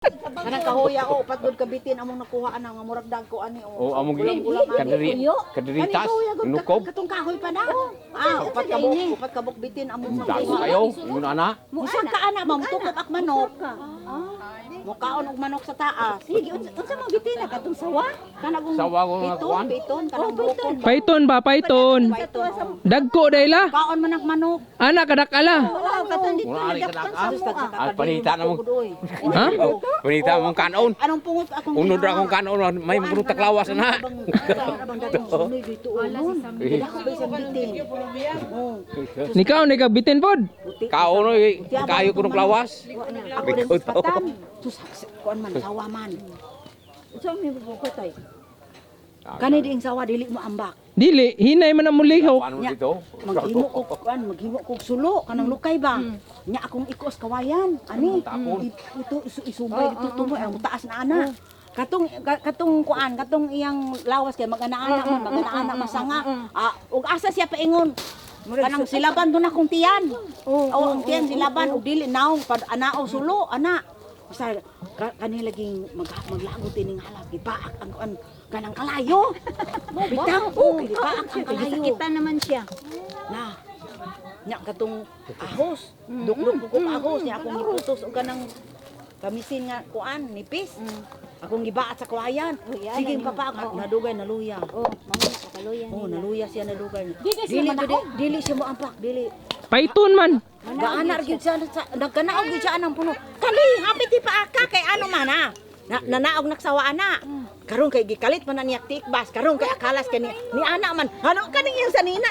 Kanang kahoya o upat gud kabitin among nakuha ana nga murag dagko ani o. O among Gulang-gulang ani. kadiri kadiritas Kani kahoya gud nukob. Katong kahoy pa na. Ah, upat kabuk bitin among Dako nakuha. kayo, ingon ana. Usa ka ana, ma'am, tukop ak manok. Mukaon og manok sa taas. Sige, unsa mo bitin na katong sawa? Kanang Sawa ko nga kuan. Piton, kanang bukon. Python ba, python? Python. Dagko dayla. Kaon man ang manok. Ana kadakala. Oo, katong dito Wala ari nadakpan kadaka. sa Sus, mua. Ah, panita na mo. Ha? Panita mong kanon. Anong pungot akong Unod ra akong kanon, may mga taklawas na. Nikaw ni bitin pod. Kaon oy, kayo kuno klawas. Ako din patan. Sus, kuan man sawa man. Unsa mo bukot ay? Kani diing sawa dili mo ambak. Dili hinay man ang mulihok. Paano dito? Maghimo ko kuan, maghimo kog sulo kanang lukay ba. Nya akong ikos kawayan ani. Ito isubay dito tumoy ang taas na ana. Katong kuan, katong iyang lawas kay magana-ana man, magana-ana masanga. Ah, ug asa siya paingon? Kanang silaban do na akong tiyan. Oh, ang tiyan silaban ug dili naong pad anao sulo ana. Basta kani laging maglagot ining halas gipaak ang kuan kanang kalayo. Bitaw, oh, gipaak ang kalayo. Sakitan naman siya. Na nya katong ahos, dukduk ko ahos nya akong giputos og kanang kamisin nga kuan nipis. Akong gibaat sa kawayan. yan, Sige ano. papaak nadugay naluya. Oh, mao na kakaluyan. Oh, naluya siya nadugay. Di kay siya Dili manahog. dili siya mo ampak, dili. Python man. Gaana ra gyud siya sa nagkanaog gyud siya anang puno. Kali hapit ti paaka kay ano man ha. Na, nanaog nagsawa ana. Karon kay gikalit man na niya tikbas, karon kay akalas kay ni ana man. Ano kaning iyang sanina?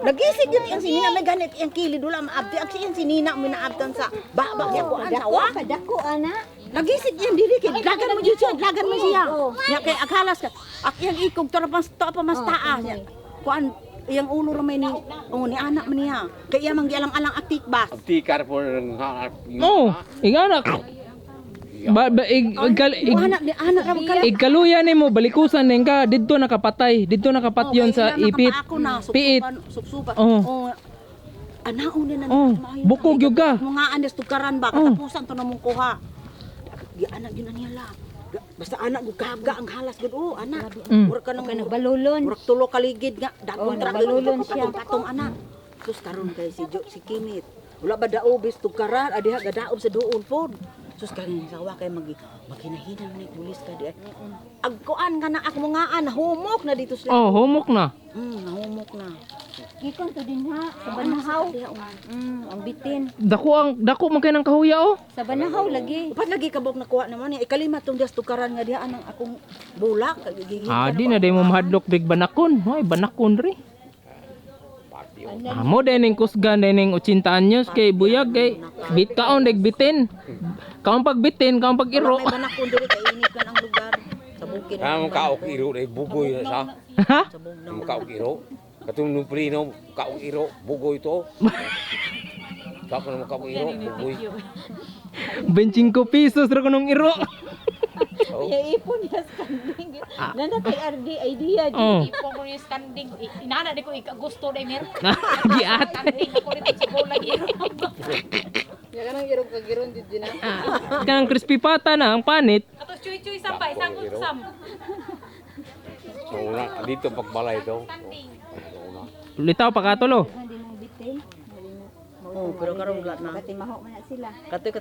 Nagisig gyud iyang sinina may ganit iyang kilid wala maabti ang iyang sinina mo naabtan sa baba niya kuan Dako sawa. ka dako ana. Nagisig iyang dili kay dlagan mo gyud siya, dlagan mo siya. Nya kay akalas ka. Ak iyang ikog tara mas ta pa mas taas. Nya, kuan iyang ulo ra may ni oh, ni anak man niya. Kay iya man gialang-alang ak tikbas. Tikar po ng hanap. Oh, inganak. Ba, ba ig, ig, ig, Anak ni anak ra magkalit. igkaluya nimo balikusan ning ka didto nakapatay, didto nakapatyon sa ipit. Ako na, Piit. supsupan, supsupan. Oh. Oh. Anaon na Oh, bukog gyud ka. Mga andes tukaran ba Oh. katapusan to na mong kuha. Gi anak gyud na niya la. Basta anak gud kahabga ang halas gud oh anak. Murag ka nang Nagbalulon. murag tulo kaligid nga dagkon Oh, tra nabalulon siya. Patong anak. Sus karon kay si Jo, si Kimit. Wala ba daobis tukaran adiha gadaob sa duol pod. Sus kani sawa kay mag maghinahina ni pulis ka di. Agkuan ka na ako nga humok na dito sila. Oh, humok na. Nahumok na. Gikan to din ha sa Banahaw. Ang bitin. Dako ang dako man kay ng kahuya oh. Sa Banahaw lagi. Upat lagi kabok nakuha naman niya. Ikalima tong dias tukaran nga diha anang akong bulak. Ah, di na day mo mahadlok big banakon. Hoy, banakon ri. Amo ah, din ning kusgan din ning 80 anyos kay buyag kay bit kaon deg bitin. Kaon pag bitin, kaon pag iro. May banakon diri kay init man ang lugar. Sa bukid. Ang kaok iro day bugoy na sa. Ha? Sa bugnaw. Ang kaok iro. Katong nung prino, kaok iro, bugoy to. Sa ko naman kaok iro, bugoy. 25 pesos ra kunong iro. Oh. Ipon niya sa kanding. Nana kay RD idea. Oh. Ipon ko yung standing. Inana di ko gusto day mer. Giat. Standing ako rito sa gulay. Kanang crispy pata na ang panit. Ato chuy-chuy sam ba isang sam. So una, dito pagbalay to. Standing. Una. Litaw pa katulo. Hindi mo bitin. Oh, pero karon wala na. Katimaho man na sila. Katoy